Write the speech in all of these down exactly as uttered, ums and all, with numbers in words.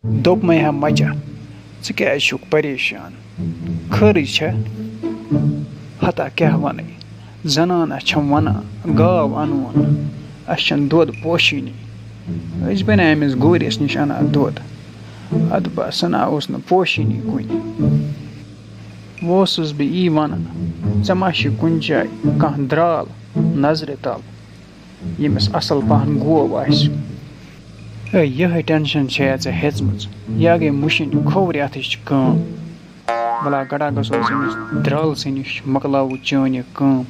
دوٚپمَے ہا مَجہ، ژٕ کیٛازِ چھُکھ پریشان؟ خٲرٕے چھےٚ؟ ہتا کیٛاہ وَنَے، زنانہ چھَم وَنان، گاو اَنون، اَسہِ چھَنہٕ دۄد پوشٲنی۔ أسۍ بَنیمٕتۍ گورِس نِش اَنان دۄد، اَدٕ بہٕ سَنا اوس نہٕ پوشٲنی کُنہِ۔ وۄنۍ اوسُس بہٕ یی وَنان، ژےٚ ما چھِ کُنہِ جایہِ کانٛہہ درٛال نظرِ تَل، ییٚمِس اَصٕل پَہَن گوو آسہِ؟ ہے، یِہوٚے ٹٮ۪نشَن چھےٚ ژےٚ ہیٚژمٕژ، یا گٔے مُشِنۍ کھوورِ اَتھٕچ کٲم۔ وَلا گڑا گژھو أسۍ أمِس درٛالسٕے نِش، مۄکلاوو چٲنۍ یہِ کٲم۔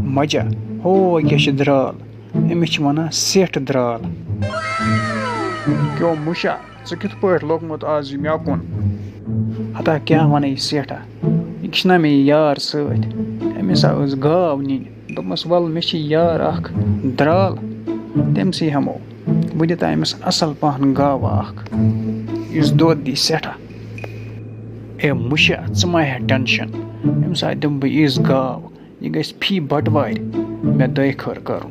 مَجہ، ہو کیٛاہ چھِ درٛال؟ أمِس چھِ وَنان سیٚٹھ درٛال۔ کیو مُشا، ژٕ کِتھ پٲٹھۍ لوٚگمُت آز یہِ مےٚ کُن؟ ہتا کیٛاہ وَنَے یہِ سیٹھا؟ یہِ چھِنہ مےٚ یہِ یار سۭتۍ۔ أمِس ہا ٲس گاو نِنۍ۔ دوٚپمَس، وَلہٕ، مےٚ چھِ یار اَکھ درٛال، تٔمۍ سٕے ہٮ۪مو۔ بہٕ دِتہ أمِس اَصٕل پَہَن گاوٕ اَکھ، یُس دۄد دی سٮ۪ٹھاہ۔ اے مُشا، ژٕ مہ ہےٚ ٹٮ۪نشَن، أمِس ہا دِمہٕ بہٕ یِژھ گاو، یہِ گژھِ فی بَٹوارِ مےٚ دۄیہِ خٲر کَرُن۔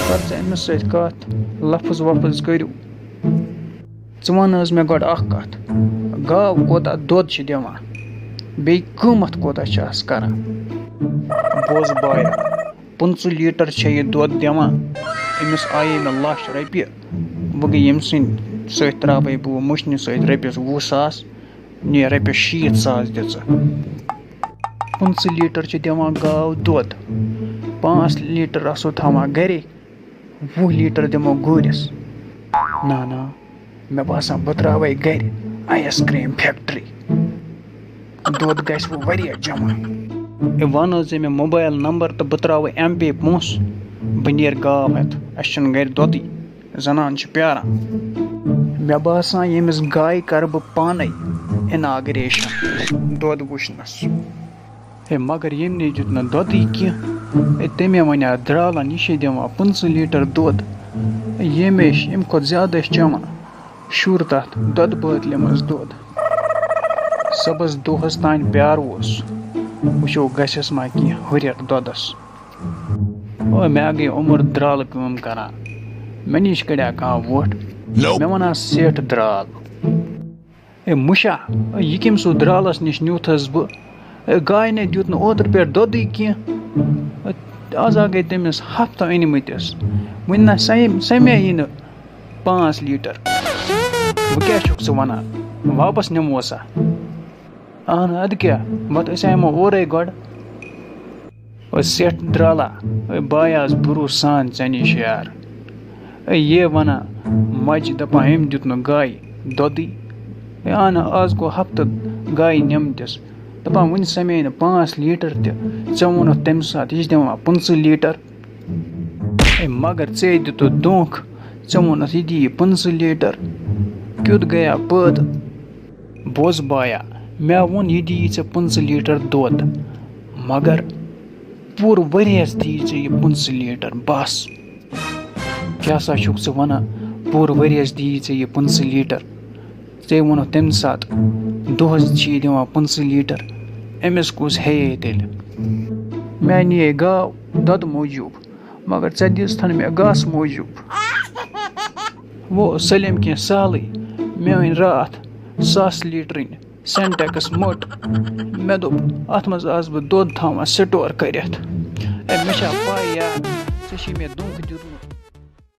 کر ژٕ أمِس سۭتۍ کَتھ، لفظ وفظ کٔرِو۔ ژٕ وَن حظ مےٚ گۄڈٕ اَکھ کَتھ، گاو کوتاہ دۄد چھِ دِوان؟ بیٚیہِ قۭمَتھ کوتاہ چھِ اَس کران؟ بوز بایا، پٕنٛژٕہ لیٖٹر چھےٚ یہِ دۄد دِوان۔ أمِس آیے مےٚ لَچھ رۄپیہِ، وۄنۍ گٔے ییٚمہِ سٕنٛدۍ سۭتۍ ترٛاوَے بہٕ وۄنۍ مُشنہِ سۭتۍ رۄپیَس وُہ ساس، نیر رۄپیَس شیٖتھ ساس دِ ژٕ۔ پٕنٛژٕہ لیٖٹر چھِ دِوان گاو دۄد، پانٛژھ لیٖٹر آسو تھاوان گرے، وُہ لیٖٹر دِمو گوٗرِس۔ نہ، نہ، مےٚ باسان بہٕ ترٛاوَے گرِ آیِس کرٛیٖم فیکٹری۔ دۄد گژھِ وۄنۍ واریاہ جمع۔ ہے، وَن حظ ژےٚ مےٚ موبایِل نمبر تہٕ بہٕ ترٛاوٕ ایم پے پونٛسہٕ، بہٕ نیرٕ گاو ہٮ۪تھ، اَسہِ چھُنہٕ گرِ دۄدٕے۔ زنان چھِ پیاران۔ مےٚ باسان، ییٚمِس گایہِ کرٕ بہٕ پانے اناگریشن دۄد وٕچھنس۔ ہے، مگر ییٚمۍ نے دیُت نہٕ دۄدٕے کینٛہہ۔ ہے، تٔمۍ وَنیٛاو درٛالن، یہِ چھے دِوان پٕنٛژٕہ لیٖٹر دۄد۔ ہے، ییٚمۍ ٲسۍ، اَمہِ کھۄتہٕ زیادٕ ٲسۍ چٮ۪وان شُر تَتھ دۄدٕ بٲتلہِ منٛز دۄد۔ صُبحس دۄہس تانۍ پیاروس، وٕچھو گژھٮ۪س ما کینٛہہ ہُرٮ۪ر دۄدس۔ او، مےٚ گٔے عمر درٛالہٕ کٲم کران۔ مےٚ نِش کڑیا کانٛہہ وۄٹھ؟ Nope۔ مےٚ وَنان سیٹھ درٛال۔ اے مُشا، یہِ کٔمۍ سُنٛد درٛالَس نِش نیوٗتھَس بہٕ؟ اے، گاے نے دیُت نہٕ اوترٕ پٮ۪ٹھ دۄدٕے کینٛہہ۔ آز ہا گٔے تٔمِس ہفتہٕ أنۍمٕتِس۔ وٕنہِ نہ سَمے، سَمے یی نہٕ پانٛژھ لیٖٹر۔ وۄنۍ کیٛاہ چھُکھ ژٕ وَنان؟ واپس نِمو سا؟ اہن، اَدٕ کیٛاہ؟ وَتھ، أسۍ ہا یِمو اورَے گۄڈٕ۔ او سیٹھ درٛالا، اے بہٕ آیاس بروسہٕ سان ژےٚ نِش یار۔ اے یہِ وَنان مَجہِ دَپان، أمۍ دیُت نہٕ گایہِ دۄدٕے۔ اے اہن، آز گوٚو ہفتہٕ گایہِ نِمتِس۔ دَپان، وٕنہِ سَمے نہٕ پانٛژھ لیٖٹر تہِ۔ ژےٚ ووٚنُتھ تَمہِ ساتہٕ، یہِ چھِ دِوان پٕنٛژٕہ لیٖٹر۔ اے مگر ژےٚ دیُتُتھ دھونٛکھٕ، ژےٚ ووٚنُتھ، یہِ دِیہِ پٕنٛژٕہ لیٖٹر۔ کیُتھ گٔیا پٲدٕ؟ بوز بایا، مےٚ ووٚن، یہِ دِیی ژےٚ پٕنٛژٕہ لیٖٹر دۄد، مگر پوٗرٕ ؤریَس دِیی ژےٚ یہِ پٕنٛژٕہ لیٖٹر بس۔ کیٛاہ سا چھُکھ ژٕ وَنان؟ پوٗرٕ ؤریَس دِیی ژےٚ یہِ پٕنٛژٕہ لیٖٹر؟ ژےٚ ووٚنُتھ تَمہِ ساتہٕ، دۄہَس چھِ یہِ دِوان پٕنٛژٕہ لیٖٹر، أمِس کُس ہیٚیے تیٚلہِ؟ مےٚ نِیے گاو دۄدٕ موٗجوٗب، مگر ژےٚ دِژتھن مےٚ گاسہٕ موٗجوٗب۔ وۄنۍ اوس سٲلِم کینٛہہ سہلٕے۔ مےٚ أنۍ راتھ ساسہٕ لیٖٹرٕنۍ سینٹیکس مٔٹ۔ مےٚ دوٚپ، اَتھ منٛز آسہٕ بہٕ دۄد تھاوان سٹور کٔرِتھ۔ اے، مےٚ چھا پَے یار، ژےٚ چھُے مےٚ دھونٛکھٕ دیُتمُت۔